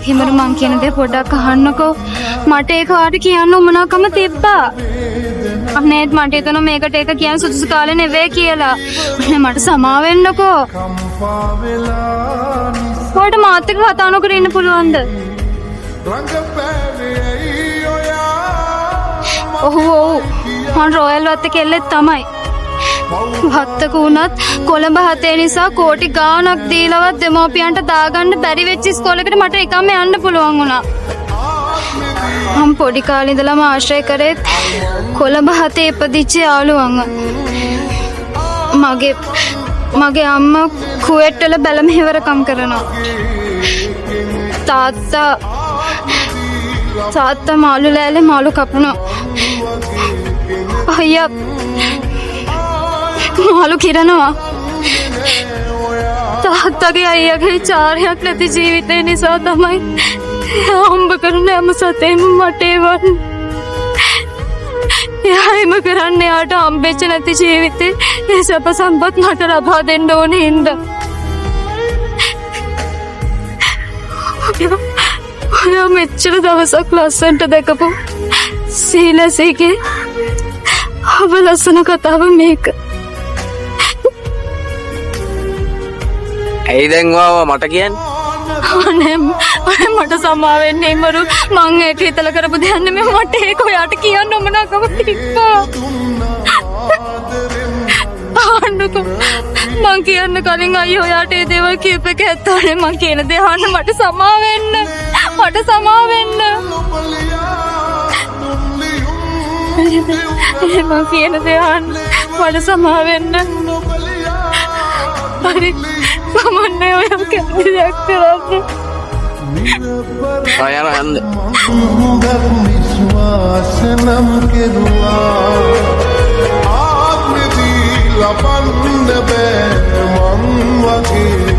හිමරු මං කියන දේ පොඩ්ඩක් අහන්නකෝ. මට ඒක ඔයාට කියන්න උවමනාකම තිබ්බා. අනේත් මට හිතුණා මේකට ඒක කියන්න සුදුසු කාලේ නෙවෙයි කියලා. අනේ මට සමා වෙන්නකෝ. ඔයාට මාත් එක්ක කතා නොකර ඉන්න පුළුවන්ද? ඔහු ඔව් මං රොයල් වත්තේ කෙල්ලෙක් තමයි. වත්තක වුණත් කොළඹ හතේ නිසා කෝටි ගාණක් දීලවත් දෙමව්පියන්ට දාගන්න බැරි වෙච්ච ඉස්කෝලේකට මට නිකම්ම යන්න පුළුවන් වුණා. මං පොඩි කාලේ ඉඳලම ආශ්‍රය කරේ කොළඹ හතේ ඉපදිච්ච යාළුවන්ව. මගේ මගේ අම්මා කුවේට් වල බැල මෙහෙවරකම් කරනවා. තාත්තා තාත්තා මාළු ලෑල්ලේ මාළු කපනවා. අයියා මාළු කිරනවා. තාත්තගේ අයියාගේ චාරයක් නැති ජීවිතය නිසා තමයි එයා හම්බ කරන හැම සතේම මට එවන්නේ. එයා එහෙම කරන්නේ එයාට හම්බෙච්ච නැති ජීවිතේ ඒ සැප සම්පත් මට ලබා දෙන්න ඕනේ හින්දා. ඔයා මෙච්චර දවසක් ලස්සනට දැකපු සීලසීගේ අව ලස්සන කතාව මේක. ඇයි දැන් ඔයාව මට කියන්නේ? අනේ අනේ මට සමා වෙන්න හිමරු, මං ඒක හිතලා කරපු දෙයක් නෙමෙයි. මට ඒක ඔයාට කියන්න උවමනාකම තිබ්බා. අහන්නකෝ, මං කියන්න කලින් අයියෝ ඔයාට ඒ දේවල් කියප එක ඇත්ත. අනේ මං කියන දේ අහන්න, මට සමා වෙන්න. මට සමා වෙන්න. මං කියන දේ අහන්න, මට සමා වෙන්න. හරි කමන්නේ, ඔයා කැමති දෙයක් කරන්න. ආ යනවා යන්න. විශ්වාස නම් කෙරුවා ආත්මෙදී ලබන්න බෑ මං වගේ.